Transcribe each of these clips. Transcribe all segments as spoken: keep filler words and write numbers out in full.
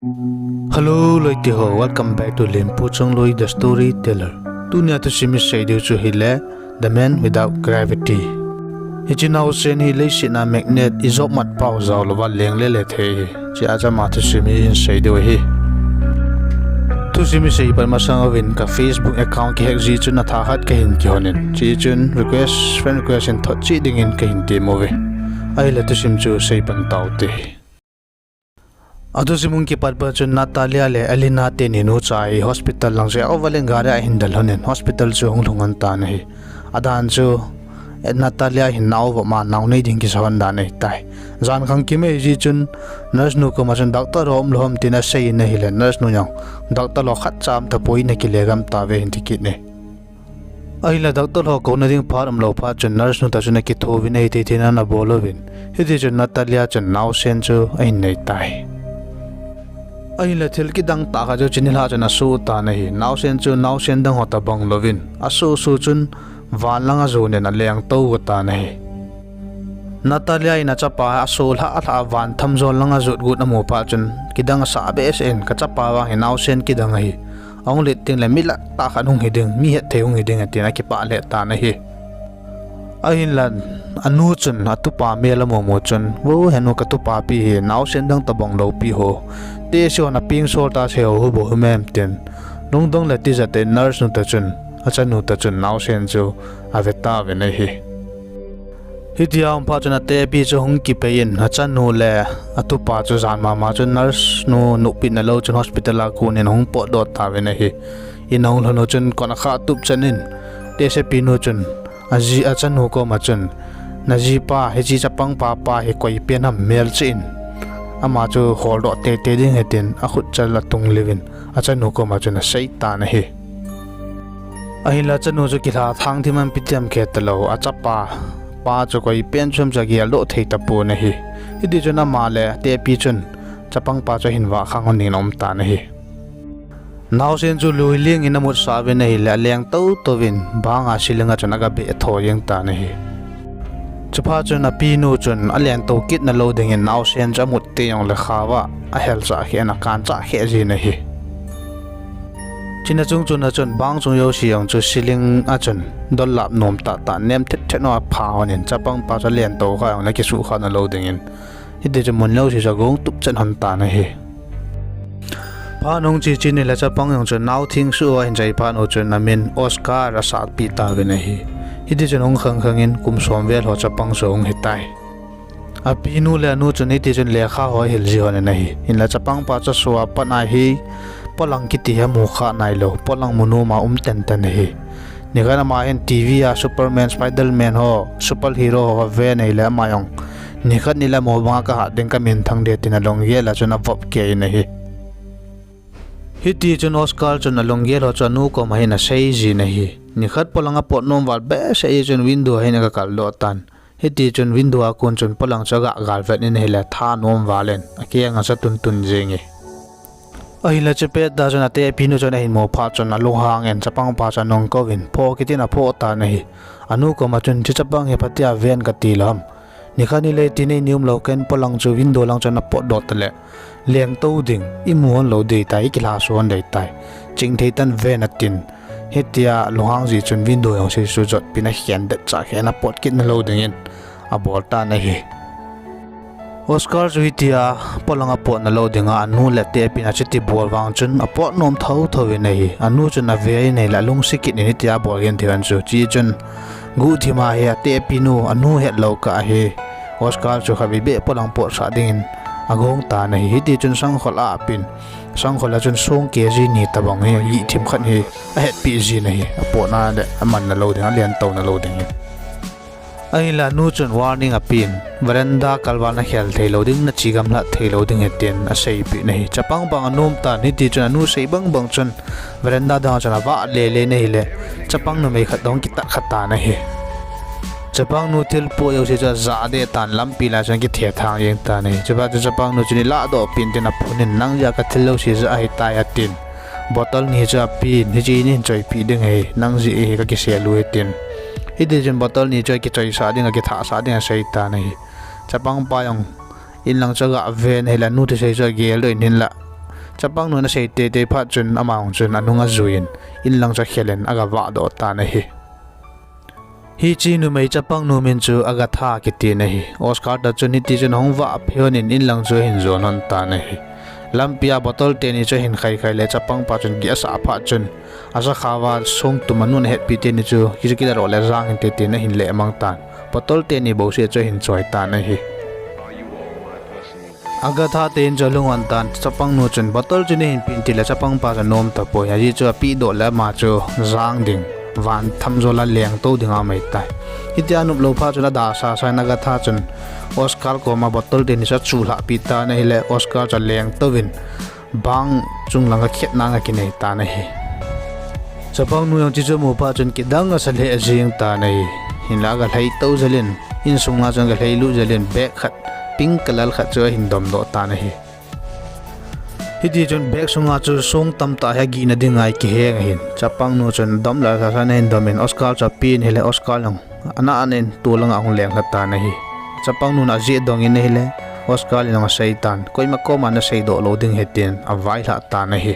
Hello, loite ho, welcome back to Limpu Chongloi, the storyteller. Tunia thusim isei diu chu hile, The Man Without Gravity. Hiche naosen hi leiset a magnet ijop mat pau jao louva leng lele thei hi. Hiche achama thusim hi isei diu ahi. Thusim isei pan masang uvin ka Facebook account kihack ji chun atha khat kahin kihon in. Hiche chun request, friend request in thot cheh dingin kahin tem uve. Ahile thusim chu sei pan taute. Athusim hung kipat pa chun Natalia le Elena teni nucha hi hospital lang chu avaleng gari a ahin del lhon in hospital chu hung lhung lhon tan ahi. Adan chu, eh, Natalia hin nao vop ma nao nei ding kisa lhon dan ahitai. Jan khang kimei ji chun nurse nu koma chun doctor ho umlou ham tin asei in ahile nurse nu jong doctor ho khatcha umtapoi, nakile gam tauve ahin ti kit e. Ahinla doctor ho kouna ding phat umlou phat chun nurse nu toh chun akithouvin ahithei thei in ana bol uvin. Hiti chun Natalia chun naosen chu ahin nei tai. Ahinla thil kidang tah khat chu hiche nilhah chun asoh tan ahi. Naosen chu naosen dang ho tobang louvin asoh soh chun van lang ajon in aleng tou go tan ahi. Natalia in achapa asoh lhah lhah a van tham jon lang ajot got amu phat chun kidang asah behseh in, kachapa vang hi naosen kidang ahi. Ahung let tengle mi lah tah khat hung hi ding, mi hetthei hung hi ding atin akipah lheh tan ahi. Ahinla anu chun atupa mel amu mu chun, vo henu katupa pi hi naosen dang tobang lou pi ho, tehse hon apeng sol tah se ho, hu bou hum em tin lungdong le tijat in nurse nu toh chun, achanu toh chun naosen chu ave tauvin ahi. Hitia aum phat chun atehpi chu hung kipei in achanu le atupa chu jan mama chun nurse nu nopna lou chun hospital a kon in ahung potdoh tauvin ahi. In ahung lhun u chun kon akha tup chan in tehsepi nu chun aji, achanu koma chun, najipa hiche chapang papa hi koi pen ham melchih in, ama chu holdoh teitei ding ahi tin akhutchal atung liu in achanu koma chun asei tan ahi. Ahinla achanu chu kilha thang thim am pi ti am khe talou, achapa pa chu koi pen chu ham chu ageldoh thei tapon ahi. Hiti chun ama le atehpi chun chapang pa chu ahin vah khang lhon dingin aum tan ahi. Naosen chu lui ling in amutsah uvin ahile aleng tou touvin banga ceiling a chun aga beh tho jeng tan ahi. Chuphat chun apinu chun alen tou kitna lou dingin naosen chu amut teng jongle khao a ahel chah kheh in akan chah kheh jin ahi. Chuna chung chun achun bang chung jouse jong chu ceiling a chun dollap nom tah tah nem thet thet nau apha lhon in chapang pa chu alen tou kha jongle kisuhkhah na lou dingin hiti chun mun jouse chu agong tup chet lhon tan ahi. Phat ahung che che in ahile chapang jong chun nao thengsuh ahin chai phat u chun amin Oscar asatpeh tauvin ahi. Hiti chun hung khang khang in kum som vel ho chapang chu ahung hitai. Apinu le anu chun hiti chun lekha ho ahil ji lhon in ahi. Hinla chapang pa chu asua pat a hi polang kiti hi amu kha nailou, polang mu nom a um tenten ahi. Nikhat ama hin TV a Superman, Spiderman ho, superhero ho aven ahile ama jong nikhat nile mo banga kahat ding, kaminthang ding tin alunggel a chun avop kei in ahi. Hiti chun Oscar chun alunggel ho chu anu koma hin asei jin ahi. Nikhat polang apot nom val behseh jeh chun window a hin aga kaldoh tan. Hiti chun window a kon chun polang chu aga gal vet in ahile tha nom val in akeng asa tun tun jeng e. Ahinla chupet tah chun atehpi nu chun ahin mu phat chun alunghang in chapang pa chu anung kouvin pho kitin apho tan ahi. Anu koma chun hiche chapang hi phatea ven kati lou ham. Nikhat nile tin eini umlou kah in polang chu window lang chun apotdoh tale leng tou ding, imu lhon lou ding ahitai, ikilha soh lhon ding ahitai. Chingthei tah in ven atin. Hitia lunghang jeh chun window jouse chu jotpin akhen det chah kheh in apot kitna lou dingin abol tan ahi. Oscar chu hitia polang apotna lou dinga anu le atehpin achuti bol vang chun apot nom thou thou in ahi. Anu chun ave in ahile alungset kit in hitia abol genthei u chu. Chuchun guhthim a hi atehpi nu anu hetlou kah hi Oscar chu khatvei beh polang potsah dingin agong tan ahi. Hiti chun sangkhol a apin, sangkhol a chun song KG ni tobang hi gihthim khat hi ahetpeh jin ahi. Apotna le amanna lou ding, alen touna lou dingin. Ahinla anu chun warning apen, veranda kalval nakhel theilou ding, nache gamlhat theilou ding ahi tin aseipeh in ahi. Chapang bang anom tan, hiti chun anu sei bang bang chun veranda dang chun avah lele in ahile chapang numei khat toh hung kitat kha tan ahi. Chapang nu thilpoh jouse chu ajah deh tan, lampi lai chun akithethang jeng tan ahi. Chuphat chun chapang nu chun ilahdoh peh in tin aphun in, nang jeh a kathil jouse jah ahitai atin. Bottle ni chu apen, hiche hi neihin choipeh ding ahi, nang jeh hi kakisel u ahi tin. Hiti chun bottle ni chu akichoisah ding, akithahsah ding asei tan ahi. Chapang pa jong in lang chu aga ven ahile anu thusei chu ageldoh in hinla Chapang nun asei teitei phat chun ama jong chun anung ajuiyin, inlang chu akhelin agavah doh tan ahi. Hiche numei chapang nu min chu Agatha kiti ahi. Oscar toh chun hiti chun ahung vah phei lhonin inlang chu ahin jon lhon tan ahi. Lampia bottle teni chu ahin khaikhai le chapang pa chun geh asah phat chun, asakhaova song tum anun ahetpi teni chu kichu kiladoh le jang hinte tin ahin lehmang tan. Bottle teni bouseh chu ahin choi tan ahi. Agatha te in chu alhung lhon tan, chapang nu chun bottle chu neihin peh in tile chapang pa chu anom tapoi, ajeh chu apeh doh le ama chu jang ding, van thamjol a lengtou ding aum ahitai. Hitia anop lou phat chun adalhah sasa in Agatha chun Oscar koma bottle teni chu achuhlhah peh tan ahile Oscar chu aleng touvin bang chunglang a khetna akinei tan ahi. Chapang nu jong hiche chu amu phat chun kidang asa lheh jeng tan ahi. Hinla agalhai tou jel in, insung a chun agalhai lut jel in bag khat pink color khat chu ahin domdoh tan ahi. Hiti chun bag sunga chu song tamtah hi agihna dinga akiheng ahin. Chapang nu chun dom le sasa in ahin domin Oscar chu apen ahile Oscar jong ana anin tolanga ahung lenglha tan ahi. Chapang nun ajeh dongin ahile Oscar in jong asei tan, koima koma nasei doh lou ding ahi tin availhah tan ahi.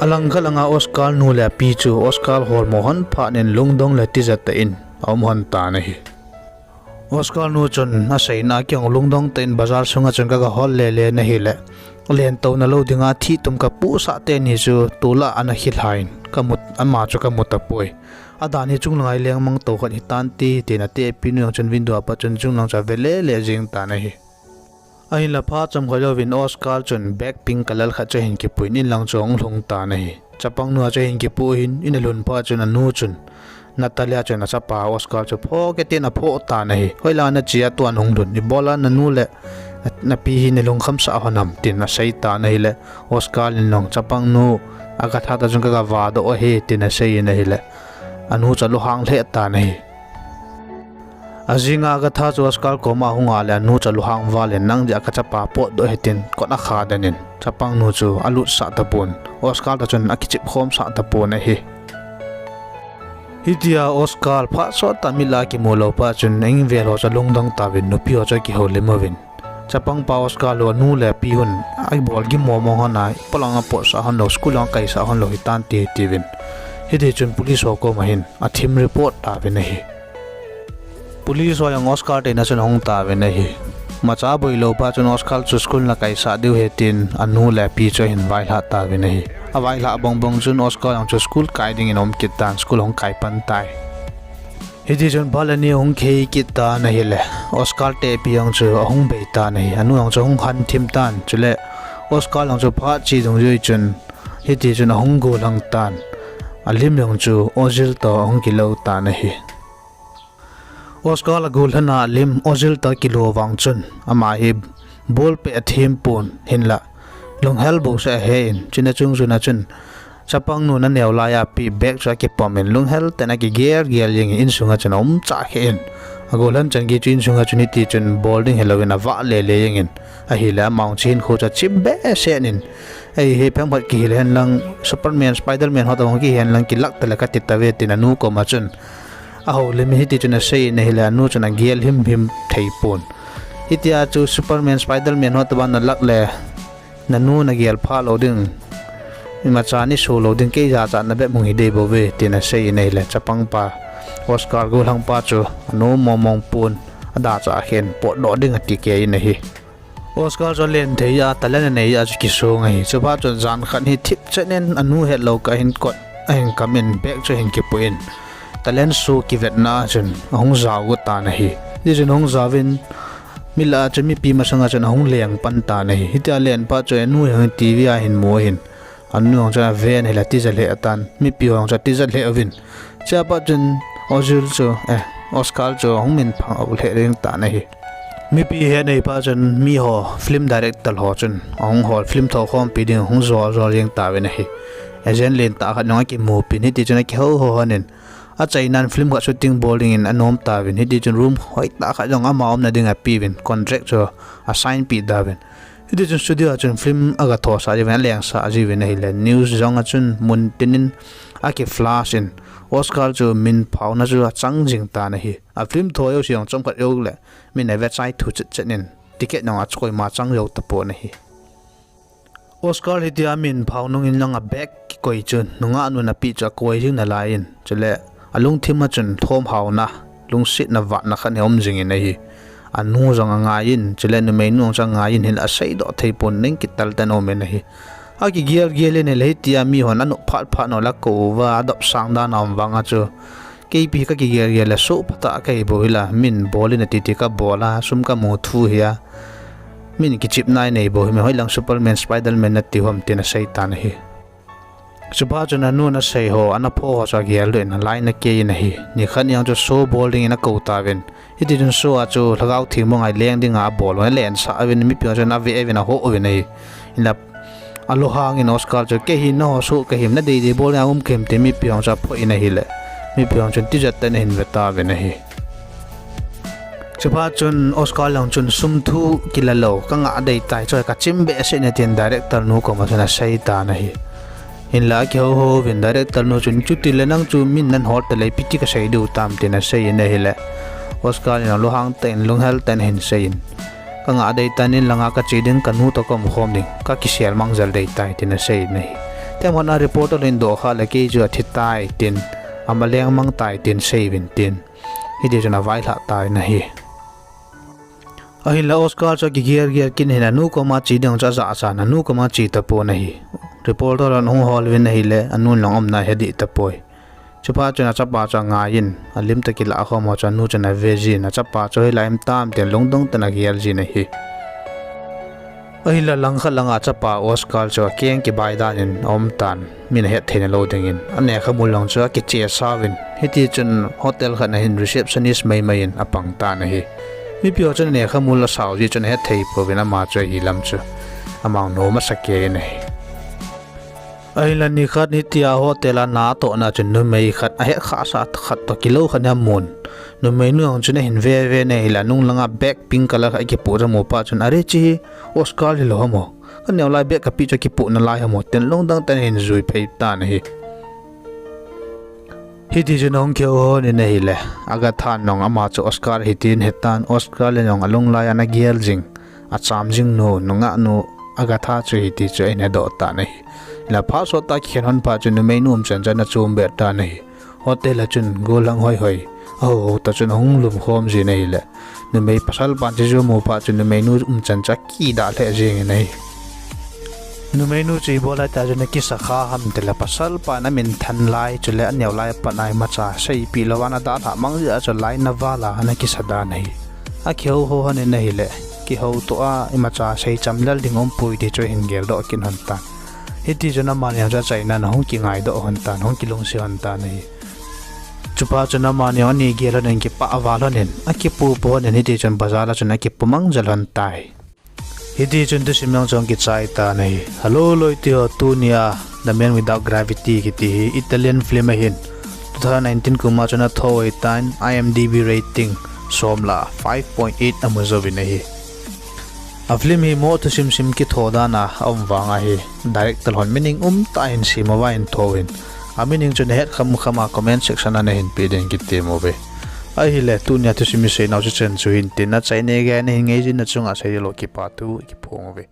Alangkhat langa Oscar nu le api chu Oscar holmo lhon phat in lungdong le tija tah in aum lhon tan ahi. Oscar nu chun aseina a kihong lungdong tah in bazar sunga chun kagahol lele in ahile, lentouna lou dinga thihtum kapohsah teni chu tolah ana khilhai in, kamu, ama chu kamu tapoi. Adan hi chunglanga ilengmang tou khat hitante tin atehpi nu jong chun window a pat chun chunglang chu ave lele jeng tan ahi. Ahinla phat chomkhat jouvin Oscar chun bag pink color khat chu ahin kipuiyin inlang chu ahung lhung tan ahi. Chapang nu a chu ahin kipoh in, in alhun phat chun anu chun Natalia chun achapa Oscar chu phoh kit in aphoh tan ahi. Hoilanga nache a tua nahung lhun, ibola nanu le na, napi hi neilungkhamsah lhon ham tin asei tan ahile, Oscar in jong chapang nu Agatha toh chun kagavah doh ahi tin aseiyin ahile, anu chu alunghang lheh tan ahi. Ajinga Agatha chu Oscar koma ahunga le anu chu alunghang val in, nang jeh a kachapa potdoh ahi tin kot akha den in, chapang nu chu alutsah tapon, Oscar toh chun akichep khomsah tapon ahi. Hitia Oscar phat sottah mit lah a akimu lou phat chun, a-in vel ho chu alungdong tauvin, nupi ho chu akihoulim uvin, chapang pa Oscar lou anu le api hon abol gimomong lhon a, ipi lang apotsah lhon lou, school lang akaisah lhon lou hitante tiuvin, hiti chun police ho koma hin athim report tauvin ahi. Police ho jong Oscar te in a chun ahung tauvin ahi. Imacha boi lou phat chun Oscar chu school la kaisah diu ahi tin anu le api chu ahin vailhah tauvin ahi. Availhah bang bang chun Oscar jong chu school kai dingin aum kit tan, school ahung kai pan tai. Hiti chun phat le ni ahung khei kit tan ahile, Oscar te api jong chu ahung bei tan ahi. Anu jong chu ahung han thim tan, chule Oscar jong chu phat cheh dungjui chun hiti chun ahung gollhang tan. Alim jong chu Ozil toh ahung kilou tan ahi. Oscar agollhana alim Ozil toh akilo vang chun, ama hi ball pet athem pon, hinlah lunghel bouseh ahen, chuna chung chuna chun chapang nun aneo laiya api bag chu akipom in, lunghel tah in akigel gel jengin, insunga chun aumcha kheh in. Agollhan chan gei chu insunga chun hiti chun bol ding helouvin avah lele jengin, ahile ama jong chu hinkho chu achim behseh in, ei, hi phabep khat kihil hen lang, Superman, Spiderman ho tobang kihen lang, kilah tale kati tauve tin anu koma chun ahoulim in, hiti chun asei in ahile, anu chun agel himhim thei pon. Hitia chu Superman, Spiderman ho tobang nalah le nanu nagel phah lou ding, imacha neisuh lou ding, kei jachatna bep hung hi dei bouve tin asei in ahile, chapang pa Oscar gollhang pa chu anom mongmong pon, adalhah khen potdoh ding ati kei in ahi. Oscar chu alen thei a, talent anei a chu kisong ahi. Chuphat chun jan khat hi thipchet in anu hetlou kah a hin kot ahin kam in bag chu ahin kipoh in, talent show kivetna a chun ahung jao got tan ahi. Hiti chun ahung jaovin, milah a chun mipi masanga chun ahung leng pan tan ahi. Hitia alen phat chun anu hi TV a ahin mu ahin, anu jong chun aven ahile atija lheh tan, mipi ho jong chu atija lheh uvin. Chuphat chun Ozil chu, eh, Oscar chu ahung minphang lheh jeng tan ahi. Mipi het nei phat chun miho, film director ho chun ahung hol, film thokhompi ding ahung jol jol jeng tauvin ahi. Agent lentah khat jong akimupin, hiti chun akihouhou lhonin, achainan film khat shooting bol dingin anom tauvin, hiti chun room hoitah khat jong ama umna ding apeuvin, contract chu asign peh tauvin. Hiti chun studio a chun film agathosah jiuvin, alengsah jiuvin ahile, news jong a chun muntin in aki flash in, Oscar chu minphaona chu achang jing tan ahi. A film tho jouse jong chomkhat joule min avechai thu chetchet in, ticket jong a chu koima chang jou tapon ahi. Oscar hitia min phao nungin lang a bag kikoi chu nungah nun api chu akoi jing nalaiyin, chule alungthim a chun thomhaona, lungsetna vatna khat hi aum jingin ahi. Anu jong angaiyin, chule numeinu jong chu angaiyin, hinla aseidoh thei pon, ning kital tah in aumin ahi. Akigel gel in ahile hitia mihon anop phat phat nau le akou uva, adopsang dan a um vanga chu, keipi kakigel gel le soh phatah kahi bou hila, min bol in ati ti kabol a, sum kamu thu hi a, min kichepna inei bou hi, mi hoilang Superman, Spiderman nati ham tin aseitan ahi. Chuphat chun anun asei ho, ana pho ho chu ageldoh in, alai in akei in ahi. Nikhat ni jong chu show bol dingin akou tauvin. Hitichun show a chu Lhagao Theng mong a leng dinga abol uvin, alensah uvin, mipi ho chun ave uvin, aho uvin ahi. Hinla alunghangin Oscar chu, kei hi naho show kahim, nadei dei bol dinga um kahim tin mipi ho chu aphoh in ahile, mipi ho chun tijat tah in ahin ve tauvin ahi. Chuphat chun Oscar lang chun sum thu kila lou, kangah dei tai, chu kachim behseh in tin director nu koma chun aseitan ahi. Hinla akihouhouvin director nu chun, chutile nang chu min nahol tale ipi ti kasei diu tam tin aseiyin ahile, Oscar in alunghang tah in, lunghel tah in ahin seiyin, kangah dei tan, in langa kache ding, kanu toh kaum khom ding, kakisel mangjal dei tai tin aseiyin ahi. Themhon a reporter in dohkhah le kei chu athi tai tin, ama lengmang tai tin seiuvin tin, hitichun availhah tan ahi. Ahinla Oscar chu akigel gel kit in ahile, anu koma che ding chu ajahchan, anu koma che tapon ahi. Reporter hon ahung hol uvin ahile, anun lang umna ahe deh tapoi. Chuphat chun achapa chu angaiyin, alim toh kilah khom ho chu anu chun avejin, achapa chu hoilai um tam tin lungdong tah in agel jin ahi. Ahinla langkhat langa achapa Oscar chu akeng kibai dan in aum tan, min ahet theina lou dingin. Anekhamul jong chu akichesa uvin, hitichun hotel khat a hin receptionist maimai in apang tan ahi. Mipi ho chun anekhamul asao jeh chun ahet thei pouvin, ama chu ahi lam chu amang nom asa kei in ahi. Ahinla nikhat hitia hotel a na atohna chun numei khat ahet khahsah khat toh kilou khat hi amun. Numeinu jong chun ahin ve ve in ahile, nung langa bag pink color khat akipoh chu amu phat chun, are, hiche hi Oscar hilou ham o, kaneo lai bag kapeh chu akipoh nalai ham o tin lungdong tah in ahin jui phei tan ahi. Hitichun ahung kihouhon in ahile, Agatha in jong ama chu Oscar ahi tin ahetan, Oscar in jong alunglai a ana gel jing, acham jing nu, nungah nu Agatha chu ahi ti chu ahin hedoh tan ahi. Hinla phat sot tah a akikhen lhon phat chun numeinu umchan chu ana chom be tan ahi. Hotel a chun gollhang hoihoi, ahouhou toh chun ahung lumkhom jin ahile, numei pasal pan chu amu phat chun numeinu umchan chu akidah lheh jengin ahi. Numeinu chu ipi bol lai tia chun akisa kha ham tile, pasal pan amin than lai chule aneo lai apat a imacha seipeh louva ana dalhah mang jeh a chu lai ana val a ana kisa dan ahi. Akihouhou lhon in ahile, kihoutoh a imacha seicham lel ding aumpoi ti chu ahin geldoh kit lhon tan. Hitichun amani jong chu achaina in ahung kingaidoh lhon tan, hung kilungset lhon tan ahi. Chuphat chun amani jong ani gel lhon in kipah val lhon in, akipupo lhon in hitichun bazar a chun akipu mangjal lhon tai. Hitichun thusim jong chu ahung kichai tan ahi. Hello loite ho, tunia The Man Without Gravity kiti hi Italian film ahin, two thousand nineteen kum a chun atho ahitan, IMDb rating somla five point eight amu jouvin ahi. A film hi mo thusim sim kitho dan a aum vang ahi, director hon meaning umtah in sem uva ahin tho in, a meaning chu nahet khamkham a comment section a nahin peh ding kitem uve. Ahile tunia thusim iseinau chu chan chu hintin, achaina geiya nahin ngai jing na chunga seilou kipathu kiphong uve.